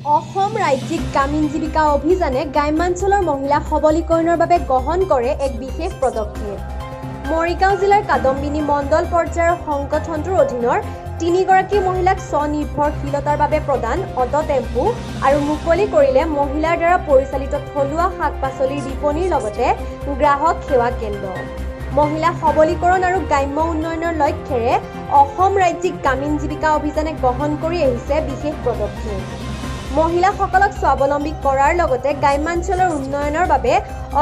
অসম ৰাজ্যিক গ্ৰামীণ জীৱিকা অভিযানে গ্ৰাম্যাঞ্চলৰ মহিলা সবলীকৰণৰ বাবে গ্ৰহণ কৰে এক বিশেষ পদক্ষেপ। মৰিগাঁও জিলাৰ কাদম্বিনী মণ্ডল পৰ্যায়ৰ সংগঠনটোৰ অধীনৰ তিনিগৰাকী মহিলাক স্বনিৰ্ভৰশীলতাৰ বাবে প্ৰদান অট' টেম্পু আৰু মুকলি কৰিলে মহিলাৰ দ্বাৰা পৰিচালিত থলুৱা শাক পাচলিৰ বিপণীৰ লগতে গ্ৰাহক সেৱা কেন্দ্ৰ। মহিলা সবলীকৰণ আৰু গ্ৰাম্য উন্নয়নৰ লক্ষ্যেৰে অসম ৰাজ্যিক গ্ৰামীণ জীৱিকা অভিযানে গ্ৰহণ কৰি আহিছে বিশেষ পদক্ষেপ। মহিলাসকলক স্বাৱলম্বী কৰাৰ লগতে গ্ৰাম্যাঞ্চলৰ উন্নয়নৰ বাবে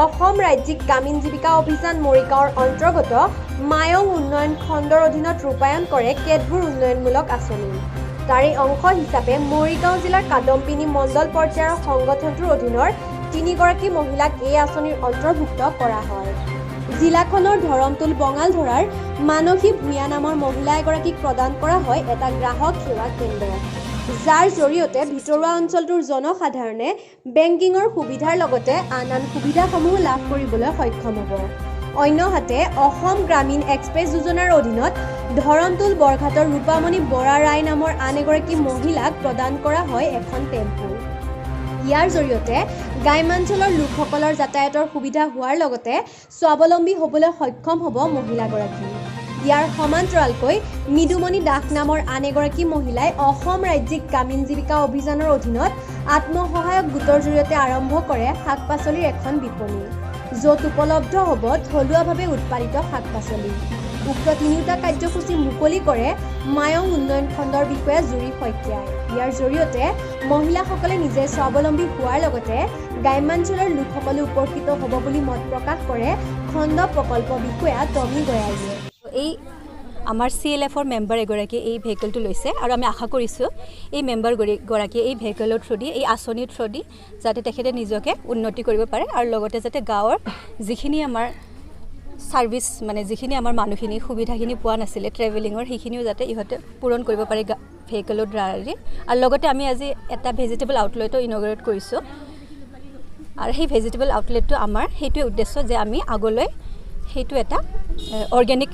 অসম ৰাজ্যিক গ্ৰামীণ জীৱিকা অভিযান মৰিগাঁৱৰ অন্তৰ্গত মায়ং উন্নয়ন খণ্ডৰ অধীনত ৰূপায়ণ কৰে কেতবোৰ উন্নয়নমূলক আঁচনি। তাৰে অংশ হিচাপে মৰিগাঁও জিলাৰ কাদম্বিনী মণ্ডল পৰ্যায়ৰ সংগঠনটোৰ অধীনৰ তিনিগৰাকী মহিলাক এই আঁচনিৰ অন্তৰ্ভুক্ত কৰা হয়। জিলাখনৰ ধৰমতুল বঙালধৰাৰ মানসী ভূঞা নামৰ মহিলা এগৰাকীক প্ৰদান কৰা হয় এটা গ্ৰাহক সেৱা কেন্দ্ৰ, যাৰ জৰিয়তে ভিতৰুৱা অঞ্চলটোৰ জনসাধাৰণে বেংকিঙৰ সুবিধাৰ লগতে আন আন সুবিধাসমূহ লাভ কৰিবলৈ সক্ষম হ'ব। অন্যহাতে অসম গ্ৰামীণ এক্সপ্ৰেছ যোজনাৰ অধীনত ধৰমতুল বৰঘাটৰ ৰূপামণি বৰা ৰায় নামৰ আন এগৰাকী মহিলাক প্ৰদান কৰা হয় এখন টেম্পু। ইয়াৰ জৰিয়তে গ্ৰাম্যাঞ্চলৰ লোকসকলৰ যাতায়াতৰ সুবিধা হোৱাৰ লগতে স্বাৱলম্বী হ'বলৈ সক্ষম হ'ব মহিলাগৰাকী। ইয়াৰ সমান্তৰালকৈ মৃদুমণি দাস নামৰ আন এগৰাকী মহিলাই অসম ৰাজ্যিক গ্ৰামীণ জীৱিকা অভিযানৰ অধীনত আত্মসহায়ক গোটৰ জৰিয়তে আৰম্ভ কৰে শাক পাচলিৰ এখন বিপণী, য'ত উপলব্ধ হ'ব থলুৱাভাৱে উৎপাদিত শাক পাচলি। উক্ত তিনিওটা কাৰ্যসূচী মুকলি কৰে মায়ং উন্নয়ন খণ্ডৰ বিষয়া জুৰি শইকীয়াই। ইয়াৰ জৰিয়তে মহিলাসকলে নিজে স্বাৱলম্বী হোৱাৰ লগতে গ্ৰাম্যাঞ্চলৰ লোকসকলো উপকৃত হ'ব বুলি মত প্ৰকাশ কৰে খণ্ড প্ৰকল্প বিষয়া টমি গয়াৰীয়ে। এই আমাৰ চি এল এফৰ মেম্বাৰ এগৰাকীয়ে এই ভেহিকেলটো লৈছে আৰু আমি আশা কৰিছোঁ এই মেম্বাৰ গৰাকীয়ে এই ভেহিকেলৰ থ্ৰু দি, এই আঁচনিৰ থ্ৰু দি যাতে তেখেতে নিজকে উন্নতি কৰিব পাৰে আৰু লগতে যাতে গাঁৱৰ যিখিনি আমাৰ ছাৰ্ভিচ, মানে যিখিনি আমাৰ মানুহখিনি সুবিধাখিনি পোৱা নাছিলে ট্ৰেভেলিঙৰ, সেইখিনিও যাতে ইহঁতে পূৰণ কৰিব পাৰে ভেহিকেলৰ দ্বাৰা। আৰু লগতে আমি আজি এটা ভেজিটেবল আউটলেটো ইনগ্ৰেট কৰিছোঁ আৰু সেই ভেজিটেবল আউটলেটটো আমাৰ সেইটোৱে উদ্দেশ্য যে আমি আগলৈ সেইটো এটা অৰ্গেনিক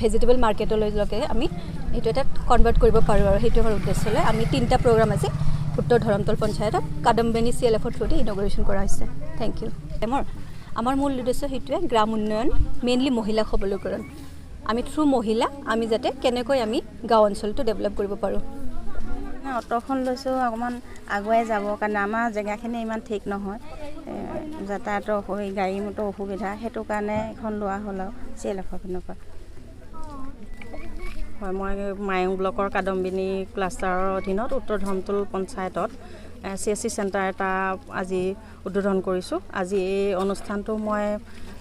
ভেজিটেবল মাৰ্কেটলৈকে আমি এইটো এটা কনভাৰ্ট কৰিব পাৰোঁ আৰু সেইটো আমাৰ উদ্দেশ্য লৈ আমি তিনিটা প্ৰগ্ৰাম আজি উত্তৰ ধৰমতল পঞ্চায়তত কাদম্বিনী চি এল এফৰ থ্ৰুদি ইনগ্ৰেশ্যন কৰা হৈছে। Thank you. আমাৰ মূল উদ্দেশ্য সেইটোৱে, গ্ৰাম উন্নয়ন, মেইনলি মহিলা সবলীকৰণ। আমি থ্ৰু মহিলা আমি যাতে কেনেকৈ আমি গাঁও অঞ্চলটো ডেভেলপ কৰিব পাৰোঁ। অট'খন লৈছোঁ অকণমান আগুৱাই যাবৰ কাৰণে, আমাৰ জেগাখিনি ইমান ঠিক নহয়, যাতায়াতৰ গাড়ী মটৰ অসুবিধা, সেইটো কাৰণে এখন লোৱা হ'ল আৰু চি এল এফৰ পিনৰ পৰা। হয়, মই মায়ং ব্লকৰ কাদম্বিনী ক্লাষ্টাৰৰ অধীনত উত্তৰ ধৰমতুল পঞ্চায়তত চি এছ চি চেণ্টাৰ এটা আজি উদ্বোধন কৰিছোঁ। আজি এই অনুষ্ঠানটো মই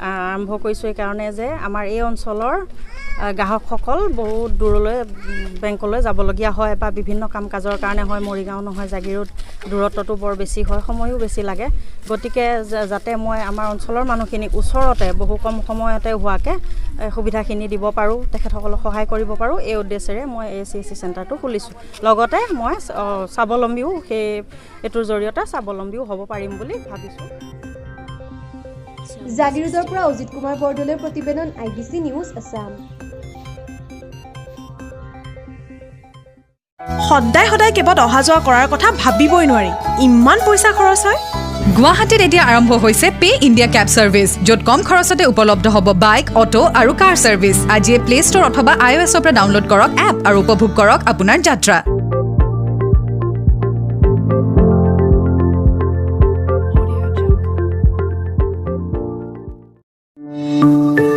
আৰম্ভ কৰিছোঁ এইকাৰণে যে আমাৰ এই অঞ্চলৰ গ্ৰাহকসকল বহুত দূৰলৈ বেংকলৈ যাবলগীয়া হয় বা বিভিন্ন কাম কাজৰ কাৰণে হয়, মৰিগাঁও নহয় জাগীৰোড, দূৰত্বটো বৰ বেছি হয়, সময়ো বেছি লাগে। গতিকে যাতে মই আমাৰ অঞ্চলৰ মানুহখিনিক ওচৰতে বহু কম সময়তে হোৱাকৈ সুবিধাখিনি দিব পাৰোঁ, তেখেতসকলক সহায় কৰিব পাৰোঁ, এই উদ্দেশ্যেৰে মই এই চি এছ চি চেণ্টাৰটো খুলিছোঁ। লগতে মই স্বাৱলম্বীও সেই এইটোৰ জৰিয়তে স্বাৱলম্বীও হ'ব পাৰিম বুলি ভাবিছোঁ। জাগীৰোডৰ পৰা অজিত কুমাৰ বৰদলৈৰ প্ৰতিবেদন, I B C news Assam. সদায় সদায় কেবত অহা যোৱা কৰাৰ কথা ভাবিবই নোৱাৰি, ইমান পইচা খৰচ হয়। গুৱাহাটীত এতিয়া আৰম্ভ হৈছে পে' ইণ্ডিয়া কেব ছাৰ্ভিচ, য'ত কম খৰচতে উপলব্ধ হ'ব বাইক, অট' আৰু কাৰ ছাৰ্ভিচ। আজিয়ে প্লে ষ্ট'ৰ অথবা আই অ' এছৰ পৰা ডাউনলোড কৰক এপ আৰু উপভোগ কৰক আপোনাৰ যাত্ৰা। Audio Jungle.